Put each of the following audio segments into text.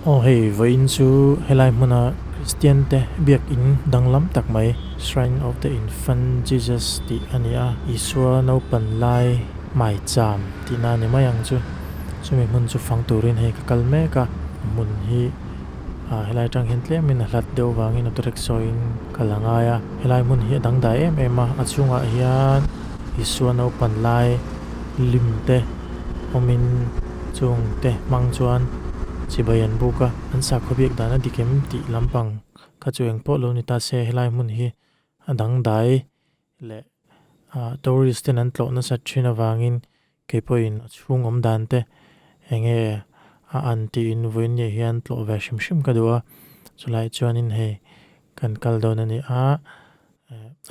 Aw hei vawiin chu helai hmuna Kristian te biakin danglam tak mai Shrine of the Infant Jesus tih a ni a, Isua naupan lai hmaicham tihna a ni mai ang chu. Chumi hmun chu fang turin hei ka kal mek a, a hmun hi ah helai atang hian tlemin a hlat deuh vangin auto rickshaw in kal a ngai a, helai hmun hi a dangdai em em a, a chhungah hian Isua naupan lai lim te awmin chung te hmang chuan chibai an buk a, an sakhaw biak dan a dik em tih lampang kha chu engpawh lo ni ta se helai hmun hi a dangdai leh ah tourist ten an tlawh nasat thin avangin kei pawhin a chhung awm dan te enge a an tiin vawiin ni ah hian tlawh ve hrim hrim ka duh a chulai chuanin hei kan kal dawn a ni a.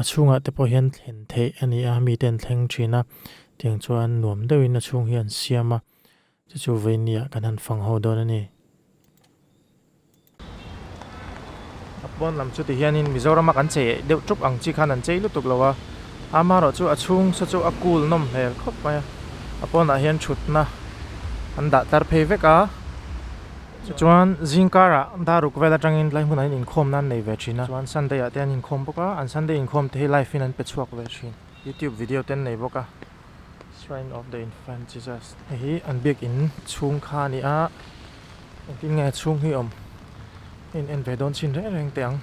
A chhungah te pawh hian thlen theih a ni a, mite an thleng thin a, tiang chuan nuam deuhin a chhung hi an siam a, chu chu vawinia kan han fang ho dawn a ni. A pawn lam chu tihianin Mizorama kan chei deuh ṭup ang chi khan an chei lutuk lo a, amaherawhchu a chhung saw chu a cool nawm hmel khawp mai a, a pawnah hian ṭhutna an dah tar phei vek a. Chuan zingkarah daruk vel atangin tlai hmunah hian inkhawmna an nei ve thin a, chuan Sunday ah te an inkhawm bawk a, an Sunday inkhawm te hi live in an pe chhuak ve thin. YouTube video te an nei bawk a, Shrine of the Infant Jesus. Hei hi an biakin chhung kha a ni a, engtin nge chhung hi awm a in en ve dawn chin reng reng teh ang.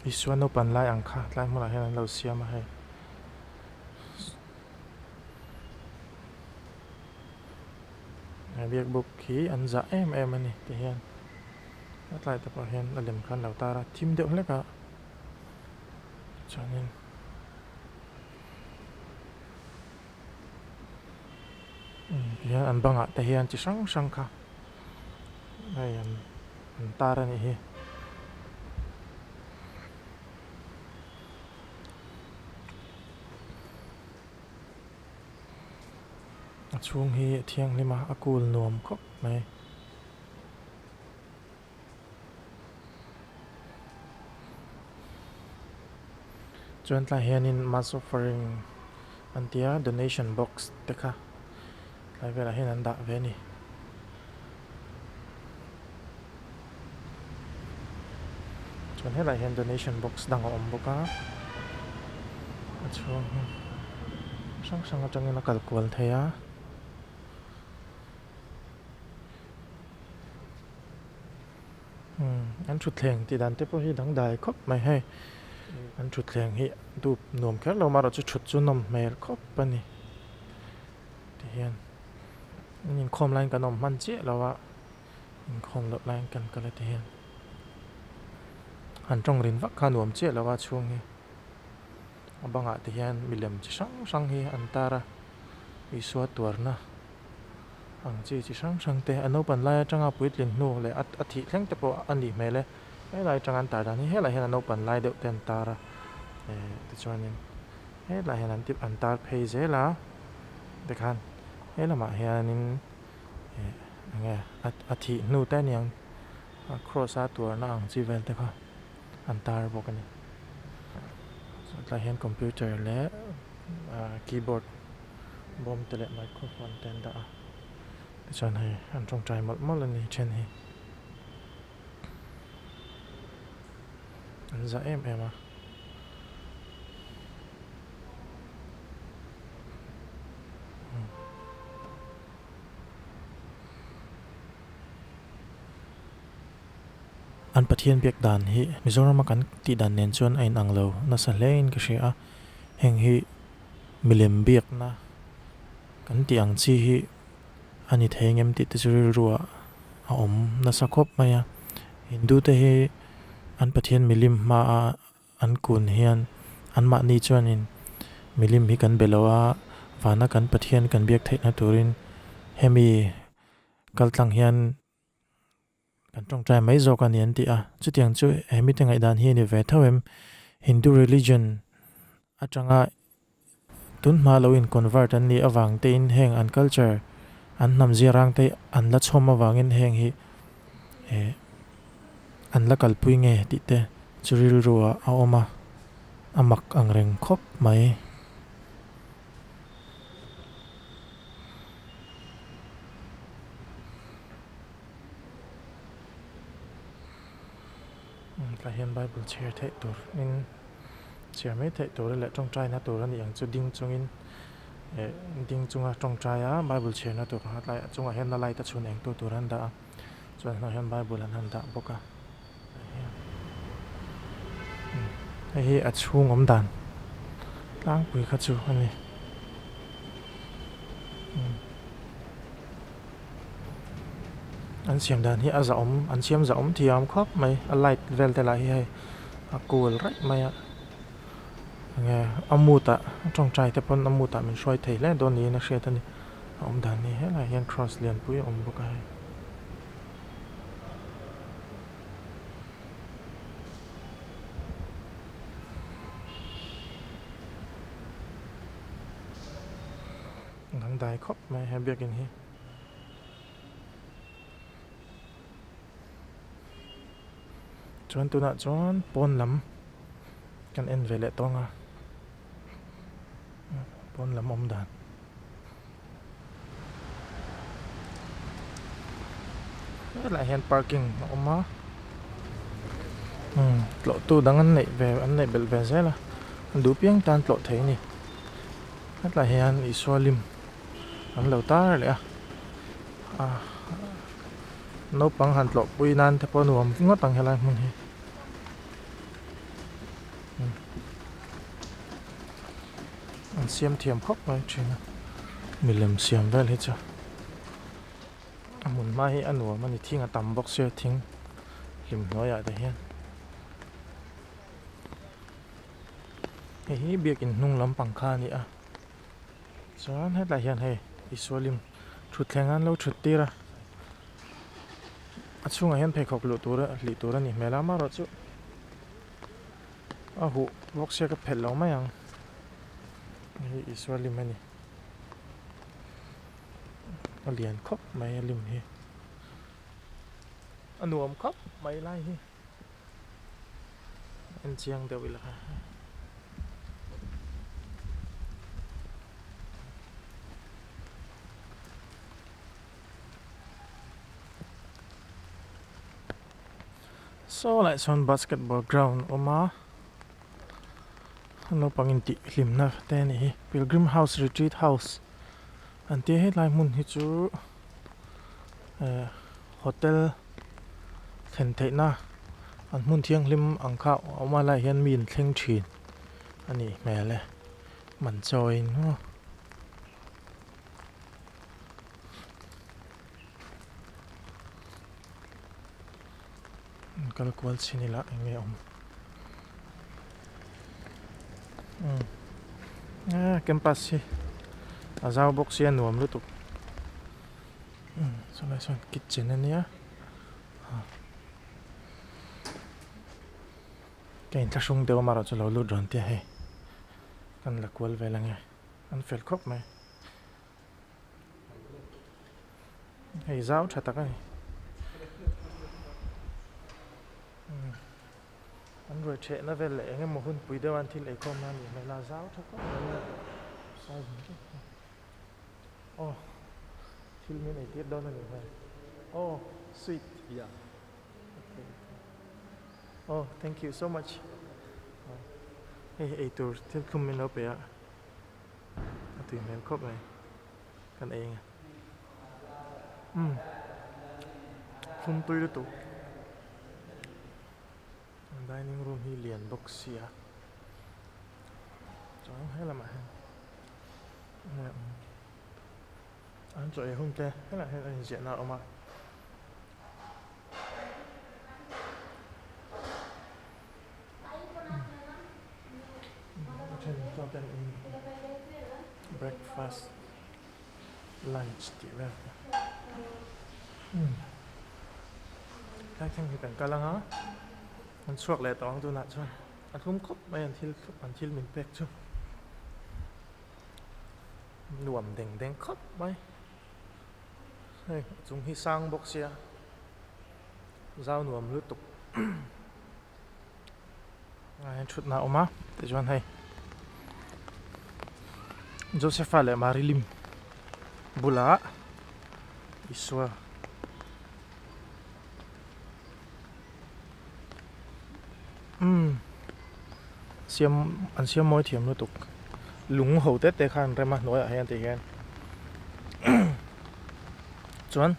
Isua naupan lai ang kha tlai hmunah hian an lo siam a hei. He biak buk hi an zah em em a ni ti hian a tlai te pawh hian a lem kha an lo tar a thim deuh hlek a chuanin. Tihian an bangah te hian chi hrang hrang kha hei an an tar a nih hi. A chhung hi a thianghlim a a cool nuam khawp mai. Chuan tlai hianin mass offering an ti a donation box te kha tlai velah hian an dah ve a ni. Chuan helaiah hian donation box dang a awm bawk a a chhung hi hrang hrang atangin a kal kual thei a. An thutthleng tih dan te pawh hi dangdai khawp mai hei an thutthleng hi dup nuam kher lo amaherawhchu thut chu nawm hmel khawp a ni tihian an inkhawm laiin kan awm hman chiah lo a inkhawm loh laiin kan kal a tihian han tawng rin vak kha nuam chiah lo a chhung hi a bangah te hian milem chi hrang hrang hi an tar a Isua tuarna. Ang chi chi hrang hrang te a naupan lai atanga puitlin hnu leh a a thih thleng te pawh a nih hmel e. Helai atanga an tar dan hi helaiah hian a naupan lai deuh te an tar a eh tichuanin helaiah hian an tip an tar phei zel a tikhan he lamah hianin eh enge a a thih hnu te aniang a cross a tuarna ang chi vel te kha an tar bawk a ni. Tlaiah hian computer leh ah keyboard. Bawm te leh microphone te an dah a tichuan hei an tawngtai mawlh mawlh a ni then hi an za em em a. An Pathian biak dan hi Mizorama kan tih dan nen chuan a inang lo nasa hle in ka hria a heng hi. Milem biakna kan tih ang chi hi a ni thei ngem tih te chu rilruah a awm nasa khawp mai a. Hindu te hi an Pathian milim hmaa an kun hian anmahni chuanin milim hi kan be lo a, vana kan Pathian kan biak theihna turin hemi kaltlang hian Kan tawngtai mai zawk a ni an ti a, chutiang chu he mite ngaihdan hi a ni ve tho em? Hindu religion atanga tun hma lo in convert an nih avang tein heng an culture, an hnam ziarang te an la chhawm avangin heng hi. eh an la kalpui nge tih te chu rilru ah a awm a, a mak ang reng khawp mai. Tlai hian bible chhiar theih tur in chhiar mai theih tur leh tawngtaina tur a ni ang chu ding chungin eh ding chunga tawngtai a bible chhiarna tur a tlai chungah hian a light a chhun eng tu tur an dah a chuan hnungah hian bible an han dah bawk a hei hi a chhung awm dan tlangpui kha chu a ni. An siam dan hi a zahawm an siam zahawm thiam khawp mai a light vel te lah hi hei a cool raih mai a enge a mood ah a tawngtai te pawn a mood ah min hruai thei hle dawn niin a hriat a ni a awm dan hi helaiah hian cross lian pui a awm bawk a hei. Dangdai khawp mai he biakin hi. Chuan tunah chuan pawn lam kan en ve leh tawng a, pawn lam awm dan. Helaiah hian parking a awm a, umm tlawh tu dang an neih ve an neih belh ve zel a, an duh piang tan tlawh thei a ni. Hetlai hian Isua lim an lo tar leh a, ah naupang han tlawh pui nan te pawh nuam ngawt ang helai hmun hi. An siam thiam khawp mai thin a, milem siam vel hi chu a hmun hma hi a nuam a ni, thing a tam bawk sia thing hlim hnuaiah te hian. Hei hi biakin hnung lampang kha a ni a chuan hetlai hian hei Isua lim thutthleng an lo thut tir a a chhungah hian pheikhawk luh tur hlih tur a ni hmel a amaherawhchu a huh bawk sia ka phelh lo mai ang hei hi Isua lim a ni a lian khawp mai a lim hi a nuam khawp mai lai hi. En chiang deuh ila kha. Saw lai sawn basketball ground a awm a naupang intih hlimna te a nih hi pilgrim house retreat house an tia hetlai hmun hi chu eh hotel thlen theihna an hmun thianghlim ang kha a awm a lai hian mi in thleng thin a nih hmel e man chawiin maw. Kal kual chhin ila eng nge awm umm campus hi a zau bawk sia nuam lutuk. Chulai chuan kitchen a nia ka inthlahrung deuh amaherawh chu lo lut rawn tia hei kan la kual vel ange an fel khawp mai hei zau tha tak a ni an ruai thehna vel leh eng emaw hun pui deuh a an thil eikhawm na a nih hmel a zau tha khawp mai a. Aw thil min ei tir dawn a nih hmel aw sweet yeah okay aw thank you so much hei hi ei tur thil thlum min lo pe a a tui hmel khawp mai kan ei ang umm thlum tui lutuk dining room hi lian bawk sia chuan helamah hian. An chaw ei hun te helaiah hian a inziahna a awm a. A then chuan te an ei breakfast lunch tih vel te tlai thleng hi kan kal ang a an chhuak leh tawh ang tunah chuan. A hlum khawp mai an thil an thil min pek chu nuam deng deng khawp mai hei a chung hi sang bawk sia. Zau nuam lutuk ah hian thutna a awm a tichuan hei Josepha leh Mary lim bulah Isua umm siam an siam mawi thiam lutuk lung ho te te kha an rem a hnuaiah hian ti hian chuan.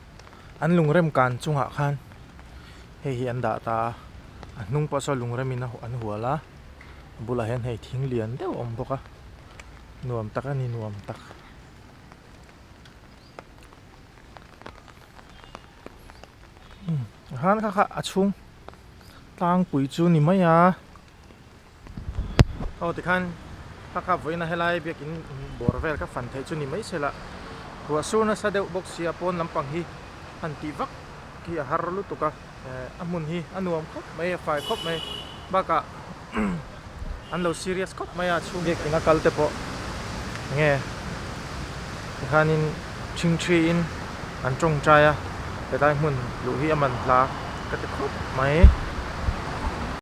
An lungrem kan chungah khan hei hi an dah ta a, a hnung pawh saw lungremin a an hual a, a bulah hian hei thing lian deuh a awm bawk a, nuam tak a ni nuam tak. Umm khan kha kha a chhung tlangpui chu ni mai a, aw tikhan kha kha vawiina helai biakin bawr vel kha fan theih chu ni mai se lah ruah sur nasa deuh bawk sia pawn lampang hi han tih vak hi a har lutuk a eh a hmun hi a nuam khawp mai a fai khawp mai bakah an lo serious khawp mai a chhung biakin a kal te pawh enge tikhanin thingthi in an tawngtai a helai hmun luh hi a man hla ka ti khawp mai.